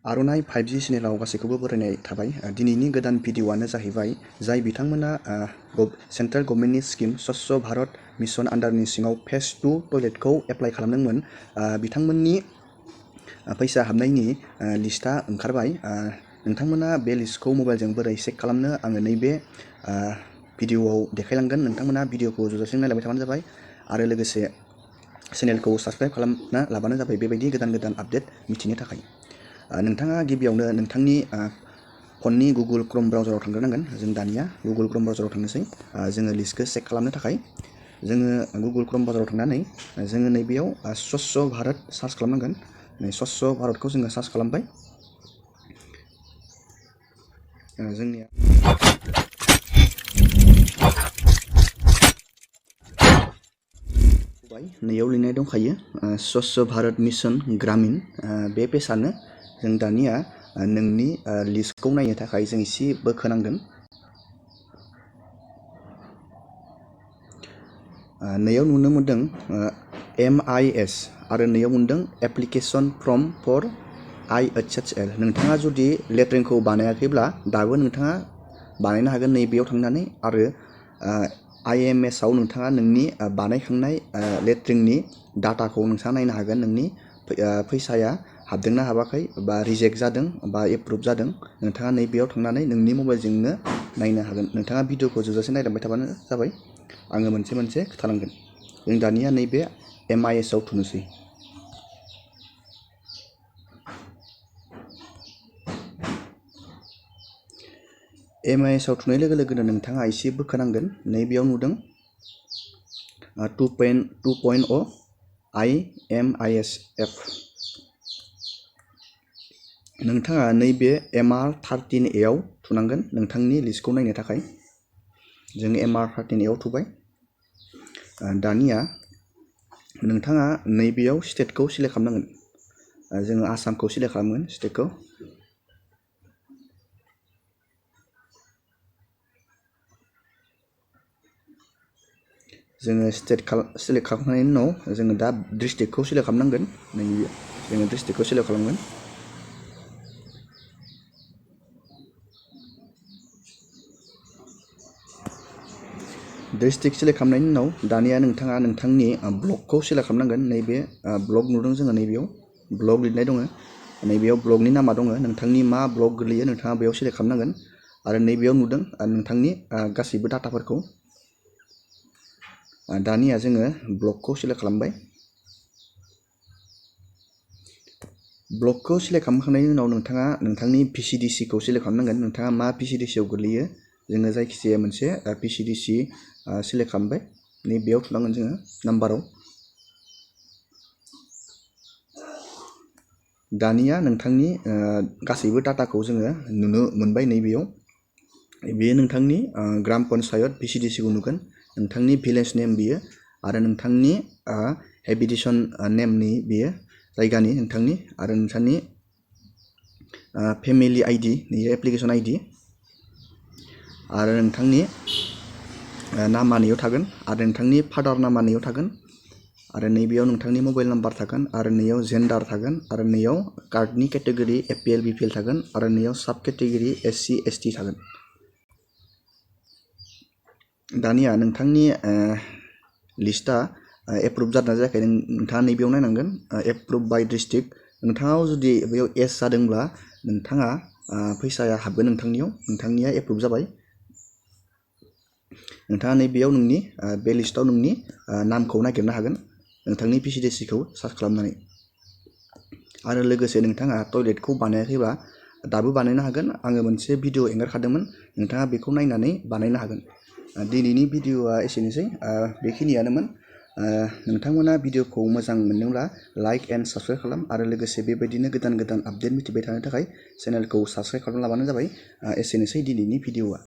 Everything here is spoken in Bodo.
आर'नाइ 5G चेनेलाव गासैखौबो बरायनाय थाबाय। दिनैनि गोदान भिडिअ'आनो जाहैबाय जाय बिथांमोना सेन्ट्रेल गभर्नमेन्टनि स्किम स्वच्छ भारत मिशन आन्डारनि सिङाव फेज 2 टयलेटखौ एप्लाइ खालामदोंमोन। बिथांमोननि फैसा हाबनायनि लिस्टआ ओंखारबाय। नोंथांमोना बे लिस्टखौ मबाइलजों बोरै चेक खालामनो आङो नैबे भिडिअ'आव देखायलांगोन। नोंथांमोना भिडिअ'खौ जोबजासिम नायलांबाय थाबानो जाबाय आरो लोगोसे चेनेलखौ साबस्क्राइब खालामना लाबानो जाबाय बेबायदि गोदान गोदान आपडेट मिथिनो थाखाय। नोंथाङा गिबियावनो नोंथांनि फननि गुगल क्रोम ब्राउजाराव थांग्रोनांगोन। जों दानिया गुगल क्रोम ब्राउजाराव थांनोसै। जोङो लिस्टखौ चेक खालामनो थाखाय जोङो गुगल क्रोम ब्राउजाराव थांनानै जोङो नैबेयाव स्वच्छ भारत सार्च खालामनांगोन। स्वच्छ भारतखौ जोङो सार्च खालामबाय। जोंनिया नैयाव लिरनाय दंखायो स्वच्छ भारत मिशन ग्रामीण। बे पेजआनो जों दानिया नोंनि लिस्टखौ नायनो थाखाय जों एसे बोखोनांगोन। नैयाव नुनो मोनदों MIS आरो नैयाव मोनदों एप्लिकेशन फर्म फर IHL। नोंथाङा जुदि लेट्रिनखौ बानायाखैब्ला दाबो नोंथाङा बानायनो हागोन नैबेयाव थांनानै आरो IMS आव नोंथाङा नोंनि बानायखांनाय लेट्रिननि डाटाखौ नोंथाङा नायनो हागोन। नोंनि फैसाया हाबदोंना हाबाखै बा रिजेक्ट जादों बा एप्रुभ जादों नोंथाङा नैबेयाव थांनानै नोंनि मबाइलजोंनो नायनो हागोन। नोंथाङा भिडिअ'खौ जोबजासिम नायलांबाय थाबानो जाबाय। आङो मोनसे मोनसे खोथालांगोन। जों दानिया नैबे MIS आव थुनोसै। MIS आव थुनाय लोगो लोगोनो नोंथाङा एसे बोखोनांगोन। नैबेयाव नुदों 2.0 IMIS एप। नोंथाङा नैबे MR13A आव थुनांगोन नोंथांनि लिस्टखौ नायनो थाखाय। जों MR13A आव थुबाय। दानिया नोंथाङा नैबेयाव स्टेटखौ सिलेक्ट खालामनांगोन। जोङो आसामखौ सिलेक्ट खालामगोन स्टेटखौ। जोङो स्टेट सिलेक्ट खालामखांनायनि उनाव जोङो दा डिस्ट्रिक्टखौ सिलेक्ट खालामनांगोन। जोङो डिस्ट्रिक्टखौ सिलेक्ट खालामगोन। डिस्ट्रिक्ट सिलेक्ट खालामनायनि उनाव दानिया नोंथाङा नोंथांनि ब्लकखौ सिलेक्ट खालामनांगोन। नैबे ब्लक नुदों जोङो नैबेयाव ब्लक लिरनाय दङ। नैबेयाव ब्लकनि नामा दङ। नोंथांनि मा ब्लक गोलैयो नोंथाङा बेयाव सिलेक्ट खालामनांगोन आरो नैबेयाव नुदों नोंथांनि गासैबो डाटाफोरखौ। दानिया जोङो ब्लकखौ सिलेक्ट खालामबाय। ब्लकखौ सिलेक्ट खालामखांनायनि उनाव नोंथाङा नोंथांनि PCDC खौ सिलेक्ट खालामनांगोन। नोंथाङा मा PCDC आव गोलैयो जोङो जायखिजाया मोनसे PCDC सिलेक्ट खालामबाय। नैबेयाव थुनांगोन जोङो नाम्बाराव। दानिया नोंथांनि गासैबो डाटाखौ जोङो नुनो मोनबाय। नैबेयाव बेयो नोंथांनि ग्राम पन्सायत PCDC खौ नुगोन। नोंथांनि भिलेज नेम बियो आरो नोंथांनि हेबिटेसन नेमनि बियो जायगानि नोंथांनि आरो नोंथांनि फेमिलि ID नैयो एप्लिकेसन ID आरो नोंथांनि नामा नैयाव थागोन आरो नोंथांनि फादार नामा नैयाव थागोन आरो नैबेयाव नोंथांनि मबाइल नाम्बार थागोन आरो नैयाव जेन्डार थागोन आरो नैयाव कार्डनि केटेगरि APL BPL थागोन आरो नैयाव साब केटेगरि SC ST थागोन। दानिया नोंथांनि लिस्टआ एप्रुभ जादोंना जायाखै नोंथाङा नैबेयाव नायनांगोन। एप्रुभ बाय डिस्ट्रिक्ट नोंथाङाव जुदि बेयाव एस जादोंब्ला नोंथाङा फैसाया हाबगोन नोंथांनिया एप्रुभ जाबाय। नोंथाङा नैबेयाव नोंनि बे लिस्टआव नोंनि नामखौ नागिरनो हागोन नोंथांनि PCDC खौ सार्च खालामनानै आरो लोगोसे नोंथाङा टयलेटखौ बानायाखैबा दाबो बानायनो हागोन। आङो मोनसे भिडिअ' एंगारखादोंमोन नोंथाङा बेखौ नायनानै बानायनो हागोन। दिनैनि भिडिअ'आ एसेनोसै बेखिनियानोमोन। नोंथांमोना भिडिअ'खौ मोजां मोनदोंब्ला लाइक एन्ड साबस्क्राइब खालाम आरो लोगोसे बेबायदिनो गोदान गोदान आपडेट मिथिबाय थानो थाखाय चेनेलखौ साबस्क्राइब खालामना लाबानो जाबाय। एसेनोसै दिनैनि भिडिअ'आ।